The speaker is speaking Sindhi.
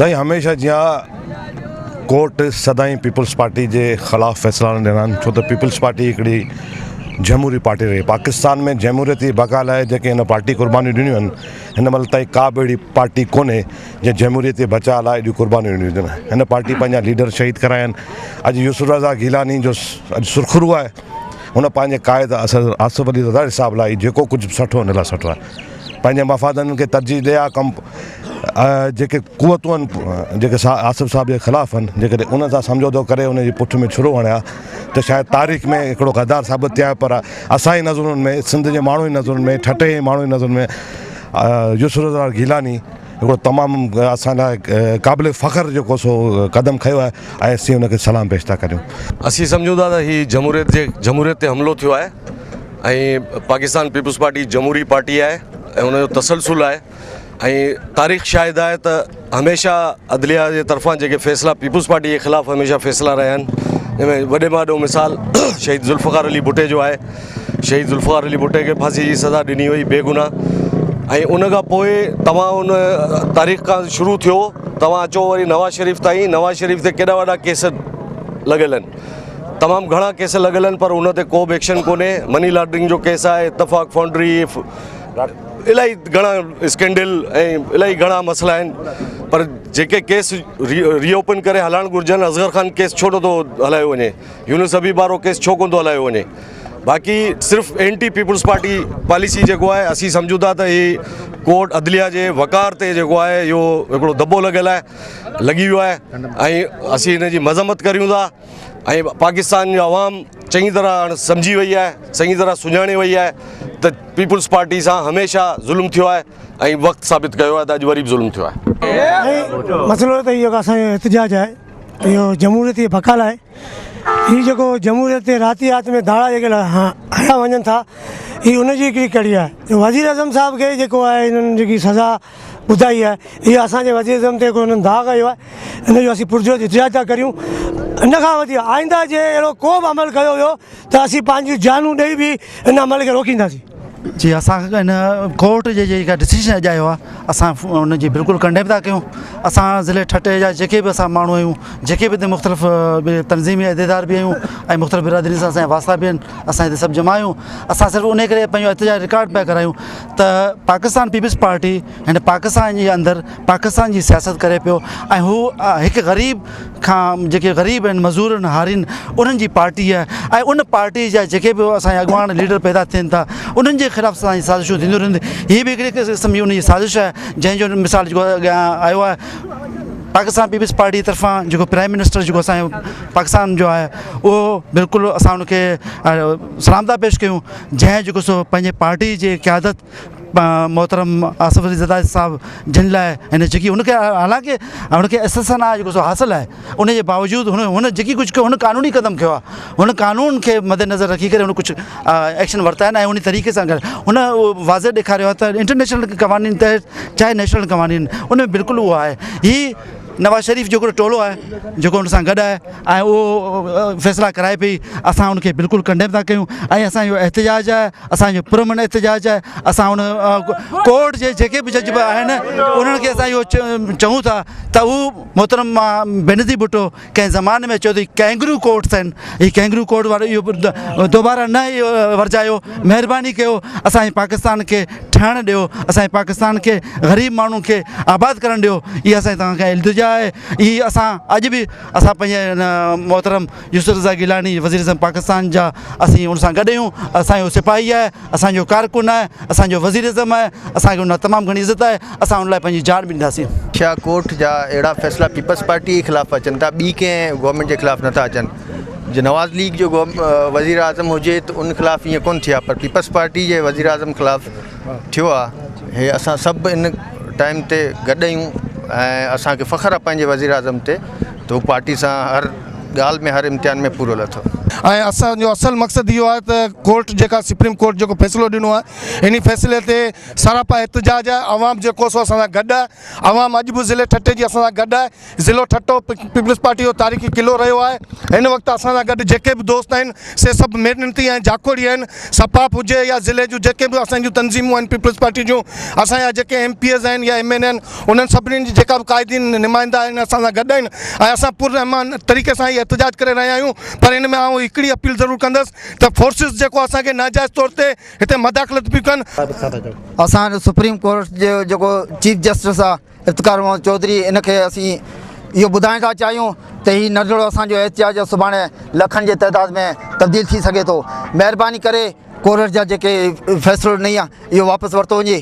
سائين هميشه جيان ڪورٽ سدائين پيپلز پارٽي جي خلاف فيصلا نه ڏنا آهن ڇو ته پيپلز پارٽي هڪڙي جمهوري پارٽي رهي پاڪستان ۾ جمهوريت جي بقا لاء جيڪي هن پارٽي قربانيون ڏنيون آهن هن مهل تائين ڪا به اهڙي پارٽي ڪونهي جنهن جمهوريت جي بچاء لاء ايڏيون قربانيون ڏنيون هجن هن پارٽي پنهنجا ليڊر شهيد ڪرايا آهن اڄ يوسف رضا گيلاني جو اڄ سرخرو آهي هن پنهنجي قائد آصف علي زرداري صاحب لاء جيڪو ڪجهه به سٺو هن لاء سٺو آهي پنهنجي مفادن کي ترجيح ڏئي ها ڪم جيڪي قوتون آهن جيڪي آصف صاحب جي خلاف آهن جيڪڏهن انهن سان سمجهوتو ڪري ان جي پٺ ۾ ڇرو هڻي ها ته شايد تاريخ ۾ هڪڙو غدار ثابت ٿئي ها پر اسان جي نظرن ۾ سنڌ جي ماڻهن جي نظرن ۾ ٺٽي جي ماڻهن جي نظرن ۾ يوسف رضا گيلاني هڪڙو تمام اسان لاء قابل فخر جيڪو سو قدم کنيو آهي ۽ اسين ان کي سلام پيش ٿا ڪريون. اسين سمجهون ٿا ته هي جمهوريت جي جمهوريت تي حملو ٿيو آهي ۽ پاڪستان پيپلز پارٽي جمهوري پارٽي آهي ۽ ان جو تسلسل آهي ۽ تاريخ شاهد آهي ته هميشه عدليه جي طرفان جيڪي فيصلا پيپلز پارٽي جي خلاف هميشه فيصلا رهيا آهن جنهن ۾ وڏي ۾ وڏو مثال شهيد ذوالفقار علي ڀٽي جو آهي شهيد ذوالفقار علي ڀٽي کي ڦاسي جي سزا ڏني وئي بيگناهه ۽ ان کان پوء توهان ان تاريخ کان شروع ٿيو توهان اچو وري نواز شريف تائين نواز شريف تي ڪيڏا وڏا ڪيس لڳل آهن تمام گهڻا ڪيس لڳل آهن پر ان تي ڪو به ايڪشن ڪونهي مني لانڊرنگ جو ڪيس آهي اتفاق فائونڊري الاهي گهڻا اسڪينڊل ۽ الاهي گهڻا مسئلا آهن پر جيڪي ڪيس ري اوپن ڪري هلائڻ گهرجن اصغر خان ڪيس ڇو نٿو هلايو وڃي يونس حبيب وارو ڪيس ڇو ڪونه ٿو هلايو وڃي باقي صرف اينٽي پيپلز پارٽي پاليسي جيڪو آهي اسين سمجهون ٿا ته هي ڪورٽ عدليه جي وقار تي جيڪو آهي اهو هڪڙو دٻو لڳل آهي لڳي ويو آهي ۽ اسين هن جي مذمت ڪريون ٿا ۽ پاڪستان جو عوام چڱي طرح هاڻ سمجهي وئي آهي چڱي طرح سڃاڻي وئي آهي ته پيپلز پارٽي سان هميشه ظلم ٿيو آهي ۽ وقت ثابت ڪيو آهي ته اڄ وري به ظلم ٿيو آهي. مسئلو ته اهو اسان جو احتجاج آهي اهو جمهوريت جي بقا لاء هي جيڪو جمهوريت تي راتي رات ۾ ڌاڙا جيڪي هنيا وڃن ٿا هي ان جي هڪڙي ڪڙي آهي وزير اعظم صاحب کي جيڪو آهي انهن جيڪي سزا ٻڌائي آهي اهو اسان جي وزير اعظم تي هڪڙو انهن داغ هنيو آهي ان جو اسين پرزور احتجاج ٿا ڪريون ان کان وڌيڪ آئنده جي اهڙو ڪو به عمل ڪيو ويو ته اسين پنهنجون جانون ڏئي به ان عمل کي روڪينداسين. جي اسان ان ڪورٽ جي جيڪا ڊسيزن اڄ آيو آهي اسان ان جي بلڪل ڪنڊيم ٿا ڪيون اسان ضلعي ٺٽي جا جيڪي به اسان ماڻهو آهيون جيڪي به هتي مختلف تنظيمي عهديدار به آهيون ۽ مختلف برادرين سان اسان جا واسطا به آهن اسان هتي سڀ جمع آهيون اسان صرف ان ڪري پنهنجو احتجاج رڪارڊ پيا ڪرايون ته پاڪستان پيپلز پارٽي هن پاڪستان جي اندر پاڪستان جي سياست ڪري پيو ۽ هو هڪ غريب کان جيڪي غريب آهن مزور آهن هارين انهن جي پارٽي آهي ۽ ان پارٽي جا جيڪي به اسان جا اڳواڻ ليڊر پيدا ٿين ٿا انهن جي خلاف اسان جي سازشون ٿينديون رهنديون هي به هڪڙي قسم جي ان جي سازش آهي جنهن جو مثال جيڪو اڳيان آيو آهي پاڪستان پيپلز پارٽي طرفان جيڪو پرائم منسٽر جيڪو اسان جو پاڪستان جو آهي اهو بلڪل اسان ان کي سلام ٿا پيش ڪيون جنهن جيڪو سو پنهنجي پارٽي جي قيادت محترم آصف علي زرداري صاحب جن لاء هن جيڪي هن کي حالانڪه هن کي استثنا جيڪو سو حاصل آهي ان جي باوجود هن هن جيڪي ڪجهه ڪيو هن قانوني قدم کنيو آهي هن قانون کي مد نظر رکي ڪري هن ڪجهه ايڪشن ورتا آهن ۽ ان طريقي سان هن واضح ڏيکاريو آهي ته انٽرنيشنل قوانين تحت چاهي نيشنل قوانين ان ۾ بلڪل اهو آهي هي نواز شريف جو هڪڙو ٽولو آهي جيڪو ان سان گڏ آهي ۽ اهو فيصلا ڪرائي پئي اسان ان کي بلڪل ڪنڊيم ٿا ڪيون ۽ اسان جو احتجاج آهي اسان جو پرامن احتجاج آهي اسان ان ڪورٽ جي جيڪي به جج به آهن انهن کي اسان اهو چئون ٿا ته هو محترم بينظير ڀٽو ڪنهن زماني ۾ چيو ته ڪينگرو ڪورٽس آهن هي ڪينگرو ڪورٽ وارو اهو دوباره نه اهو ورجايو مهرباني ڪيو اسان جي پاڪستان کي ٺهڻ ڏيو اسان جي پاڪستان کي غريب ماڻهن کي آباد ڪرڻ ڏيو اها اسان جي توهان کان التجا آهي هي اسان اڄ به اسان پنهنجي محترم يوسف رضا گيلاني وزير اعظم پاڪستان جا اسين ان سان گڏ آهيون اسان جو سپاهي آهي اسان جو ڪارڪن آهي اسان جو وزير اعظم آهي اسان کي ان لاء تمام گهڻي عزت آهي اسان ان لاء پنهنجي جان به ڏينداسين. ڇا ڪورٽ جا اهڙا فيصلا پيپلز پارٽي جي خلاف اچن ٿا ٻي ڪنهن گورنمينٽ جي خلاف نٿا اچن جي نواز ليگ جو وزير اعظم هجي ته ان خلاف ائين ڪونه ٿئي ها پر پيپلز پارٽي جي وزير اعظم خلاف ٿيو آهي هي اسان سڀ ان ٽائيم تي گڏ آهيون ۽ اسانکي فخر آهي پنهنجي وزير اعظم تي ته هو پارٽي سان هر ڳالهه ۾ هر امتحان ۾ پورو لٿو. ۽ اسان جو اصل مقصد اهو آهي ته ڪورٽ جيڪا سپريم ڪورٽ جيڪو فيصلو ڏنو آهي انهي فيصلي تي سراپا احتجاج آهي عوام جيڪو سو اسان سان گڏ آهي عوام اڄ به ضلعي ٺٽي جي اسان سان گڏ آهي ضلعو ٺٽو پيپلز پارٽي جو تاريخي قلعو رهيو آهي هن وقت اسان سان گڏ جيڪي به دوست آهن سي سڀ محنتي ۽ جاکوڙي آهن سپاف هجي يا ضلعي جون جيڪي به اسان جون تنظيمون آهن پيپلز پارٽي جون اسان جا جيڪي ايم پي ايز آهن يا ايم اين اي آهن انهن سڀني جي جيڪا به قائدين نمائندا آهن اسان سان گڏ آهن ۽ اسان پر امان طريقي سان هي احتجاج ڪري رهيا آهيون پر ان ۾ آئون هڪڙي اپيل ضرور ڪندس ته فورسز جيڪو اسان کي ناجائز طور تي هتي مداخلت پيون ڪن. اسان سپريم ڪورٽ جو جيڪو چيف جسٽس آ افتخار محمد چوڌري ان کي اسين اهو ٻڌائڻ ٿا چاهيون ته هي ننڍڙو اسان جو احتجاج سڀاڻي لکن جي تعداد ۾ تبديل ٿي سگهي ٿو مهرباني ڪري ڪورٽ جا جيڪي فيصلو ڏني آ اهو واپس ورتو وڃي.